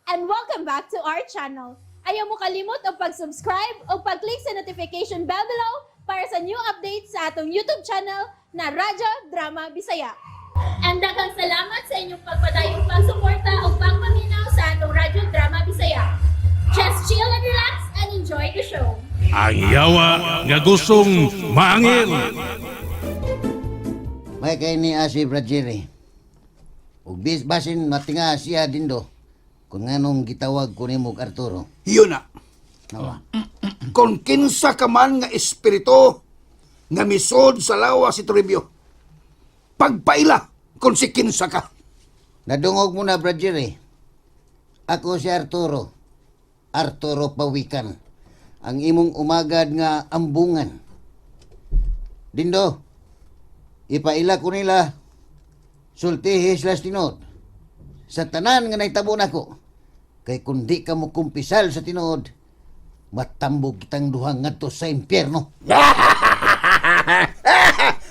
And welcome back to our channel. Ayaw mo kalimot og pag-subscribe o pag-click sa notification bell below para sa new updates sa atong YouTube channel na Radyo Drama Bisaya. And daghang salamat sa inyong pagpadayong pagsuporta o pagpaminaw sa atong Radyo Drama Bisaya. Just chill and relax and enjoy the show. Ang yawa nga gustong maangil. May kay ni si Brad Jerry. Ug bis basin matinga siya dindo. Kung nganong gitawag ko nimo og Arturo. Yun na. Nawa. Kung kinsa ka man nga espiritu nga misod sa lawas si Toribio, pagpaila kung si kinsa ka. Nadungog mo na, Brad Jerry. Ako si Arturo. Arturo Pawikan. Ang imong umagad nga ambungan. Dindo, ipaila ko nila sultihi sila sa tinuod. Sa tanan nga naitabo nako. Kay kung di ka mo kumpisal sa tinuod, matambog kitang duha ngadto sa impyerno.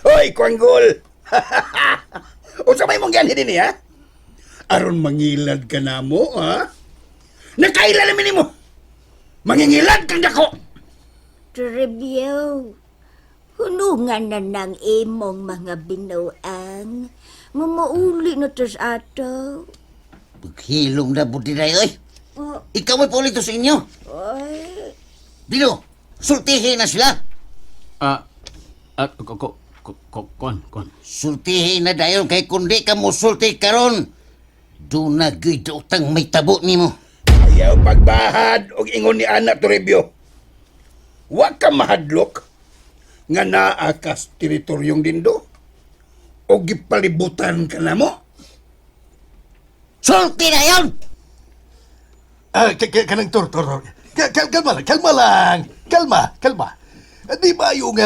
Hoy, Kwanggol! Unsa may mong gianhi dinhi, ha? Aron mangilad ka na mo, ha? Nakaila namin nimo. Mangingilad kang dako. Toribio, hunungan na ng imong mga binuang. Mamauli na tas ato. Paghilom na buti na, oy. Oh, Ikaw may paulito sa inyo. ay, Dino, sultihi na sila. Ah, ah, ko, ko, ko, ko, kon, kon. Sultihi na dayon kay kundi ka musulti karon. Doon na gyud utang may tabo nimo. Ayaw pagbahad og ingon ni Ana Toribio. Wa ka mahadlok nga naa ka sa teritoryong dindo o gipalibutan ka na mo. Sulti na yon. Ah, kanang tor, tor, tor. Kalma lang, kalma lang. Kalma, kalma. Ah, di ba yung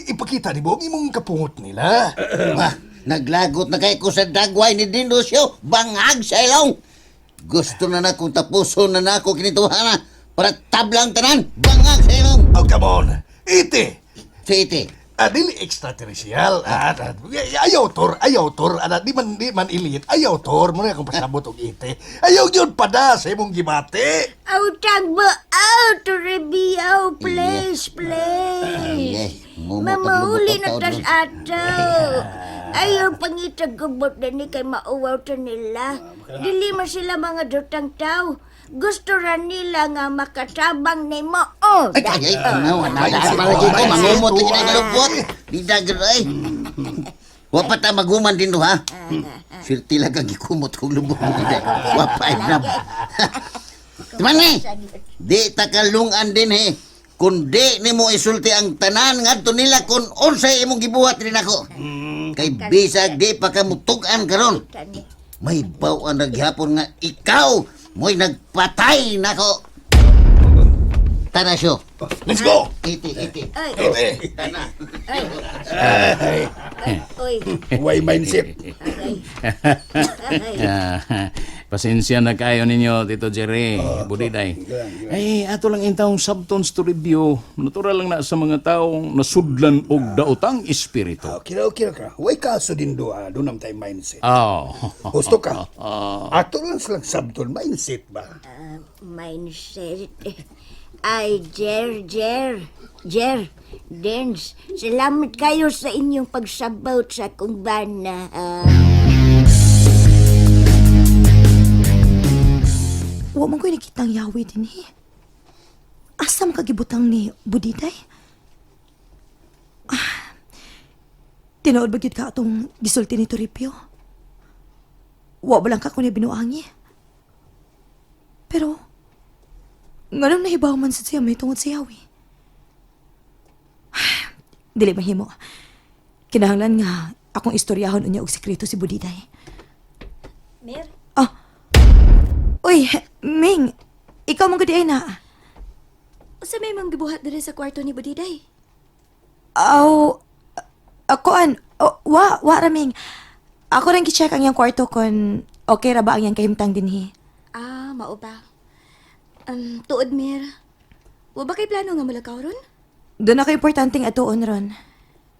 ipakita ni mo ang imong kapungot nila? Ma, naglagot na kay ko sa dagway ni Dindosyo, bangag sa ilong. Gusto na na kung tapuson na na ako kinituhana para tablang tanan, bangag sa ilong. Oh, come on. Ite. Siti, Ah, dili extraterrestrial. Ah, ah, ayaw tor, ayaw tor. Ah, di man elite. Ayaw tor. Muna akong pasabot og ite. Ayaw yun pada sa imong gibati. Utang ba? Oh, Toribio, please, please. Ay, ngumot Mamauli na ang lubot tas ang ato. Ayaw pangitag gubot na ni kay mauwaw ta nila. Dili man sila mga dutang tao. Gusto ra nila nga makatabang nimo. Oh, Ay, ay, ay, ano, nadaan pa lagi ko, mangumot na ginagulupot. Di dagat, ay. Wa pa ta maguman din do, ha? Swerte lang kang gikumot kong lubot mo din. Wa pa ay nab. Timan ni, di ta kalungan din, he. Kung di nimo isulti ang tanan ngadto nila kung unsay imong gibuhat din ako. Kay bisag di pa ka mutug-an karon. May baw-an na gihapon nga ikaw mo'y nagpatay nako. Tara siyo. Let's go! Iti, iti. Ay, Ite. ay, Ay, oy. way mindset. Ay. Ay. Ah, pasensya na kayo ninyo, Tito Jerry, Budiday. Ay, ato lang intawong subtons to review. Natural lang na sa mga taong nasudlan og daotang espiritu. Okay ra, okay ra ka. Way kaso din do, ah. Doon naman tayo mindset. Oh. Gusto ka? Ato lang silang sabton mindset ba? Mindset. Ay, Jer, Jer, Jer, Dance, salamat kayo sa inyong pagsabot sa akong bana. Wa man ko'y nakitang yawi din eh. Asa man kagibutang ni Budiday? Ah, tinuod ba gyud ka atong gisulti ni Toribio? Wa ba lang ka ko niya binuangi? Pero, nganong nahibaw man sad siya may tungod sa yawi? Ah, dili mahimo. Kinahanglan nga akong istoryahon unya og sekreto si Budiday. Mer, Ah. Uy, Ming, ikaw mong gudi ay na. usa may mang gibuhat diri sa kwarto ni Budiday? Aw, ako an, oh, wa ra Ming. Ako rin gi-check ang iyang kwarto kon okay ra ba ang iyang kahimtang dinhi. Ah, mao ba? Tuod Mer. Wa ba kay plano nga mulakaw ron? Doon ako importanteng atuon ron.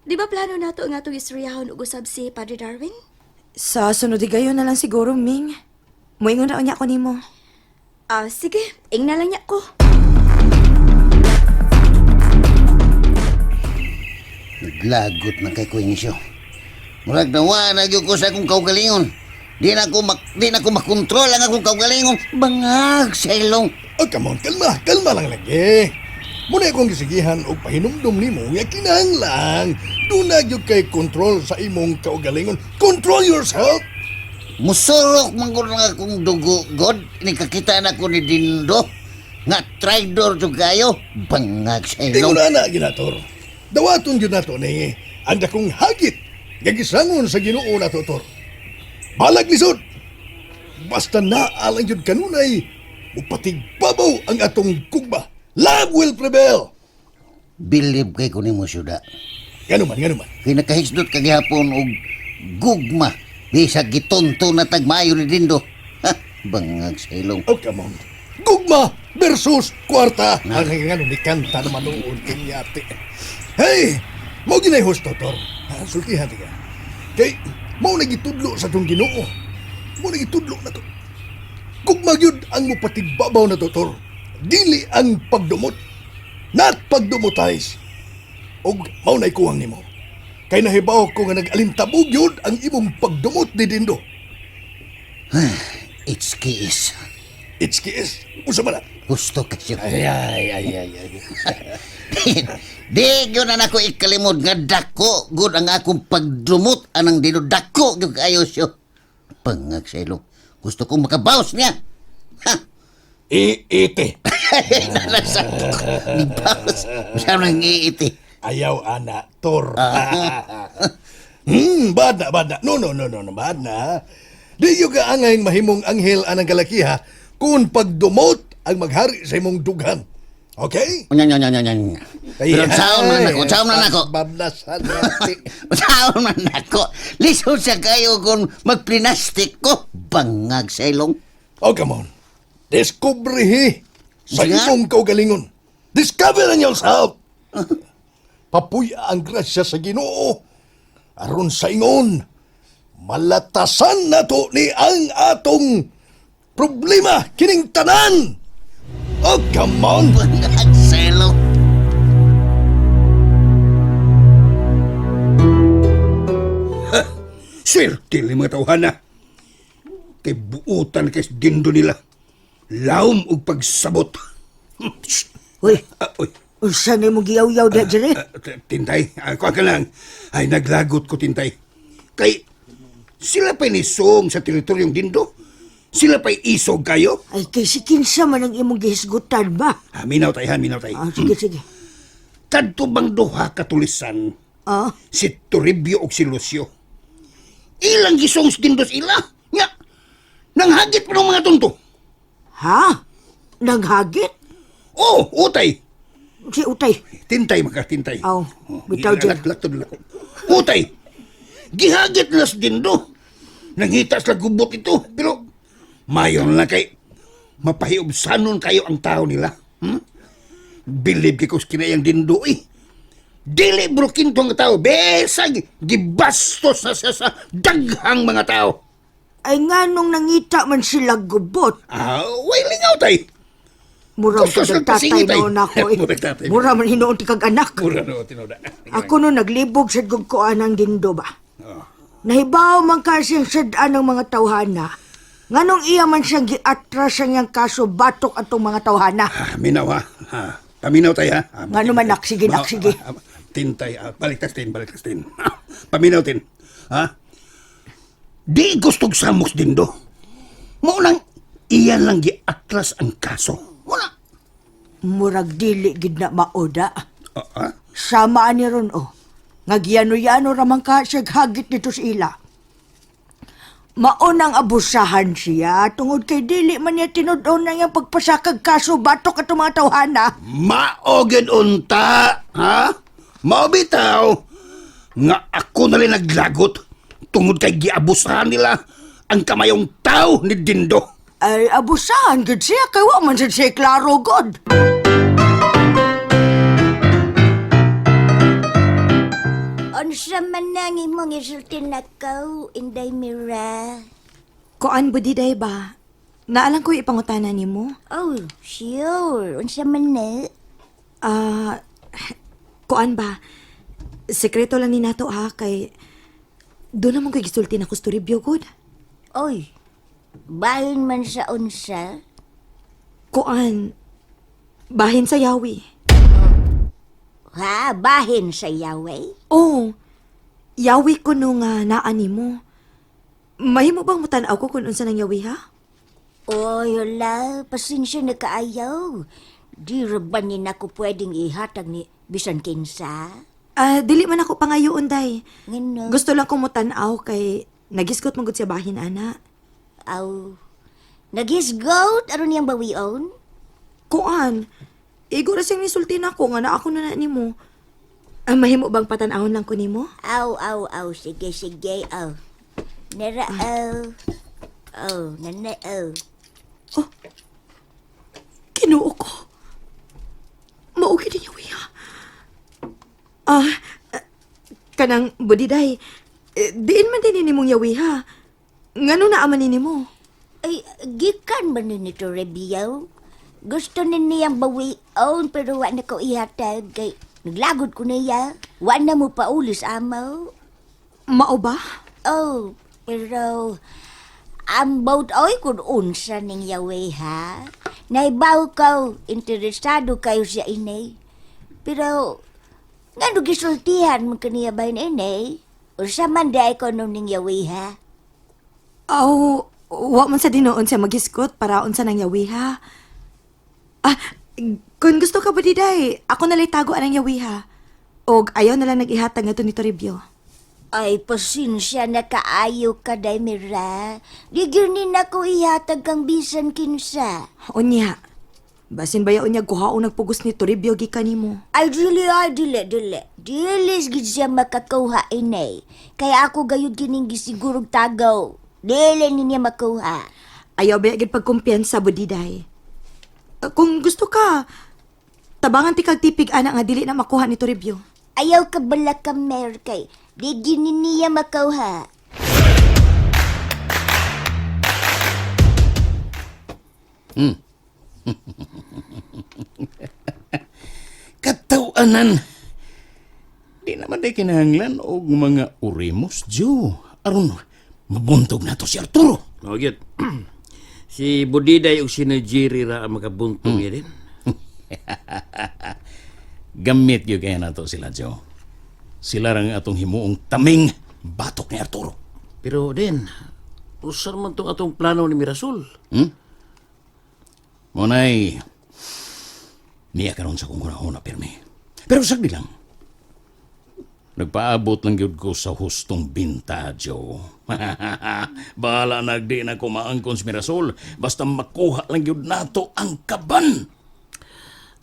Di ba plano nato nga atong istoryahon ug usab si Padre Darwin? Sa sunod higayon na lang siguro, Ming. Moingon ra unya ko nimo. Ah, sige, ingna lang niya ko. Naglagot na kay Kuinisyo. Murag nawa na gyud ko sa akong kaugalingon. Di na ko makontrol ang akong kaugalingon. Bangag sa ilong. Oh, come on, kalma, kalma lang lagi. Muna akong gisigihan og pahinumdum nimo nga kinahanglan duna gyud kay kontrol sa imong kaugalingon. Control yourself. Musurok man gud ang akong dugo, God. Nikakita na ko ni Dindo. Nga traidor jud kayo. Bangag sa ilong. Ingon ana ginator. Dawaton gyud nato ni ang dakong hagit nga gisangon sa Ginoo nato tor. Balag lisod. Basta naa lang gyud kanunay mupatigbabaw ang atong kugba. Love will prevail. Bilib kay ko nimo syuda. Ngano man, ngano man. Kay nakahisdot ka gihapon og gugma. Bisag gitonto na tagmayo ni Dindo. Ha, bangag sa ilong. Oh, come on. Gugma versus kwarta. Ang nga ni kanta naman noon kinyate. Hey, mao ginay husto tor. Ha, sultihan ka. Kay mao na gitudlo sa tong Ginoo. Mao na gitudlo na to. Gugma gyud ang mupatigbabaw na to tor. Dili ang pagdumot. Not pagdumotize. Og mao na ikuwang nimo. Kay nahibaw ko nga nag-alintabog gyud ang imong pagdumot ni Dindo. It's kiss. It's kiss. Usa man na. Gusto kayo. Ay, ay, ay, ay, ay. Di gyud na nako ikalimod nga dako gud ang akong pagdumot anang dino dako gyud kayo siyo. Pangag sa ilong. Gusto kong makabawas niya. Ha. Iite. Nasakto ko. Ni bawas. Siya nang iiti. Ayaw, ana, tor. Bad na, bad na. No, no, no, no, no, bad na. Di yung kaangay mahimong anghel anang kalakiha kung pagdumot ang maghari sa imong dughan. Okay? Nya nya nya nya nya. Pero saon man nako, saon man nako. Bablasan natin. Saon man nako. Lisod sa kayo kung magplinastik ko. Bangag sa ilong. Oh, come on. Diskubrihi sa Sige. imong kaugalingon. Discover in yourself. Papuya ang grasya sa Ginoo. Aron sa ingon, malatasan nato ni ang atong problema kining tanan. Oh, come on. Bangag sa ilong. Swerte ni mga tawhana. Kay buutan kay Dindo nila. Laom og pagsabot. Uy, Ah, uy. unsa na imong giyaw-yaw da, Jerry? Ah, Tintay, kuha ka lang. Ay, naglagot ko, Tintay. Kay, sila pa'y nisong sa teritoryong Dindo. Sila pa'y isog kayo. Ay, kay si kinsa man ang imong gihisgutan ba? Ah, minaw tay, ha, minaw tay. Ah, sige, sige. Kadto bang duha katulisan, Ah, si Toribio ug si Lucio. Ilang gisong sa Dindo sila. Nga, nanghagit pa ng mga tunto. ha? Naghagit? Oh, utay. Si Utay. Tintay maka, tintay. Aw, bitaw dyan. Lak, lak, Utay, gihagit na sa Dindo. Nangita sila gubot ito. Pero, mayon na kay, mapahiubsanon kayo ang tao nila. Bilib kay ko sa kinayang Dindo eh. Dili brokin tong tao. Besag, gibastos na siya sa daghang mga tao. Ay nga nung nangita man sila gubot. Ah, way lingaw tay. Mura Gusto kag sila tatay pasingit, ay. noon ako eh. Murag tatay. Mura man hinuon ti kag anak. Mura no, tinoda. Ako no naglibog sa gugkoan ang dindo ba. Oh. Nahibaw man kasi ang sad-an ng mga tawhana. Nganong iya man siyang giatras ang iyang kaso batok atong mga tawhana. Ah, minaw ha. Ha. Paminaw tayo ha. Ah, Ngano man, nak, sige, nak, sige. Ah, ah, tintay, ah, baliktas tin, baliktas tin. Paminaw tin. Ha? Di gustog samos din do. Mao nang iyan lang giatras ang kaso. Wala. Murag dili gid na maoda. Ah, ah? Sama ani ron oh. Nga giyano-yano ramang ka siya hagit dito sa ila. Maunang abusahan siya tungod kay dili man niya tinud-on na iyang pagpasakag kaso batok atong mga tawhana. Mao gyud unta, ha? Mao bitaw nga ako na rin naglagot tungod kay giabusahan nila ang kamayong tao ni Dindo. Ay, abusahan gud siya kay wa man sad siya klaro god. Unsa man nang imong isulti nako, Inday Mira? Kuan budiday ba? Naalang ko ipangutana nimo. Oh, sure. Unsa man na? Ah, kuan ba? Sekreto lang ni nato ha kay doon naman ko'y gisulti na ko Toribio gud. Oy, bahin man sa unsa? Kuan, bahin sa yawi. Ha, bahin sa Yahweh? Oh, yawi ko no nga naa nimo. Mahimo bang mutan-aw ko kung unsa nang yawi ha? Oy, hala, pasensya na kaayaw. Di ra ba ni nako pwedeng ihatag ni bisan kinsa? Ah, dili man ako pangayoon day. Ngano? Gusto lang kong mutan-aw kay nagisgot man gud siya bahin ana. Aw, nagisgot aron niyang bawion? Kuan, igo ra siyang nisulti nako nga naa ko na na nimo. Ah, mahimo bang patan-awon lang ko nimo? Aw, aw, aw, sige, sige, aw. Nara, aw. Aw, nana, aw. Kinuo ko. Mao gid niya wiya. Ah, eh, kanang budiday. Eh, diin man din nimong yawi ha. Ngano na aman ni nimo? Ay, gikan ba ni nito, Rebiyaw? Gusto ni niyang bawion, pero wa na ko ihatag. Kay, naglagod ko niya. Wa na mo paulis, amaw. Mao ba? Oh, pero ambot oy kun unsa ning yawe ha. Naibaw ko, interesado kayo siya inay. Pero ngano gisultihan man kaniya ba inay? Unsa man di ko nung ning yawe ha? Aw, wa man sa dinoon siya magisgot para unsa nang yawi ha. Ah, kung gusto ka budiday, ako nalay tago anang yawi ha. Og ayaw na lang nag-ihatag ngadto ni Toribio. Ay, pasensya na kaayo ka, day mira. Di gyud ni nako ihatag kang bisan kinsa. Unya. Basin ba unya guhaon nagpugos ni Toribio gikan nimo? Ay, dili, ay, dili, dili. Dili, gid siya makakuha, inay. Kaya ako gayud kining gisigurog tagaw. Dili ni niya makuha. Ayaw ba gid pagkumpiyansa budiday. Kung gusto ka, tabangan ti kag tipig ana nga dili na makuha ni Toribio. Ayaw ka bala ka, Mer, kay di gid ni niya makuha. Katawanan. Di naman di kinahanglan og mga urimos, Joe. Aron, mabuntog na to si Arturo. Mao gyud. Si Budiday ug si Jerry ra ang makabuntog hmm. Din. Gamit gyud kaya nato sila, Joe. Sila rang atong himuong taming batok ni Arturo. Pero din, usar man tong atong plano ni Mirasol. Monay, niya karon sa kong hunahuna, pirmi. Pero sagdi lang. Nagpaabot lang gyud ko sa hustong binta, Joe. Bahala nagdi na kumaangkon si Mirasol. Basta makuha lang gyud nato ang kaban.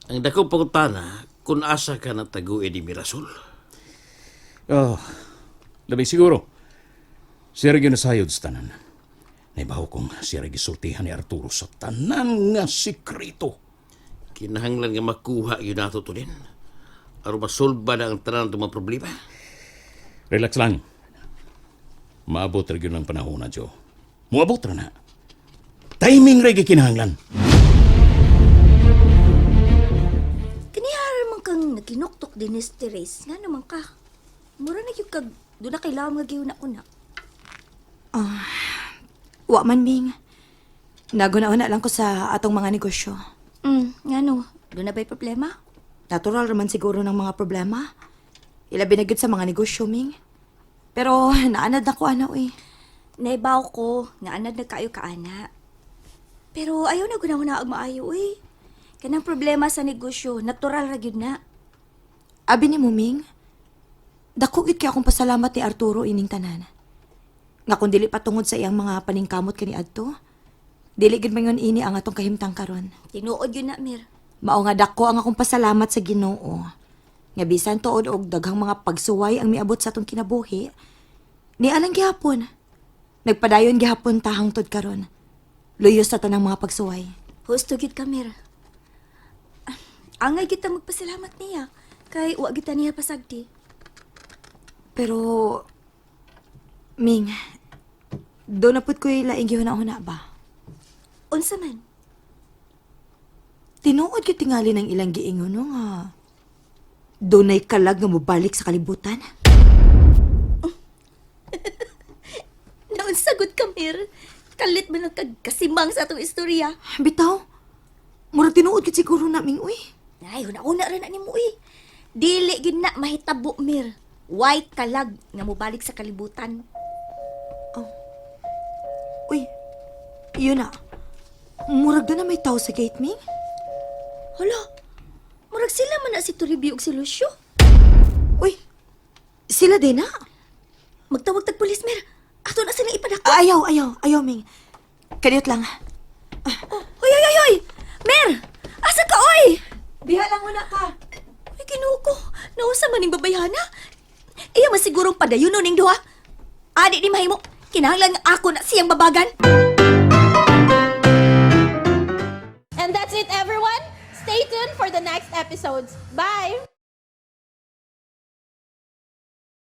Ang dako pangutana, kung asa ka na taguin ni Mirasol. Oh, labi siguro. Siya rin nasayod sa tanan. Naibaw kong siya rin gisultihan ni Arturo sa tanan nga sikreto. Kinahanglan nga makuha yun nato to din. Aron masulba na ang tanan itong mga problema. Relax lang. Maabot ra gyud ang panahon na, Joe. Muabot ra na. Timing ra gyud kinahanglan. Kanihara man kang naginuktok din ni Therese. Nga naman ka. Mura na yung kag, doon na kailangan nga gihuna ko na. Wa man Ming. Naguna-una lang ko sa atong mga negosyo. Nga no, doon na ba'y problema? Natural raman siguro ng mga problema. Ilabi na gyud sa mga negosyo, Ming. Pero naanad ako ana eh. Naibaw ko, nga anad na kayo kaana. Pero ayaw na gunahuna og maayo uy. Kanang problema sa negosyo, natural ra gyud na. Abi ni mo, Ming. Dako gid kay akong pasalamat ni Arturo ining tanan. Nga kung dili patungod sa iyang mga paningkamot kani adto, dili gid mangon ini ang atong kahimtang karon. Tinuod yun na, Mir. Mao nga dako ang akong pasalamat sa Ginoo. Nga bisan tuod og daghang mga pagsuway ang miabot sa atong kinabuhi, ni alang gihapon. Nagpadayon gihapon ta hangtod karon. Luyos sa tanang mga pagsuway. Husto gyud ka, Mir. Ah, Angay kita magpasalamat niya. Kay wa kita niya pasagdi. Pero Ming, doon na pud ko'y laing gihuna-huna ba? Unsa man? Tinuod gyud tingali ng ilang giingon no nga. Dunay kalag nga mobalik sa kalibutan. Naunsagot ka, Mir. Kalit man ang kagkasimang sa atong istorya. Bitaw, murag tinuod gyud siguro naming uy. Ay, una-una rin na nimo uy. Dili gyud na mahitabo, Mir. White kalag nga mobalik sa kalibutan. Uy, yun na. Murag doon na may tao sa gate, Ming. Hala, murag sila man na si Toribio ug si Lucio. Uy, sila din na. Magtawag tag pulis, Mir. Ato na silang ipadako. Ayaw, ayaw, ayaw, Ming. Kadiyot lang. Hoy, hoy, hoy, hoy! Mer! Asa ka, oy? Diha lang muna ka. Ay, Ginoo ko. Nausa man ning babayhana. Iya man sigurong padayon nun ning duha. Adi ni mahimo. Kinahanglan nga ako na siyang babagan. And that's it, everyone. Stay tuned for the next episodes. Bye!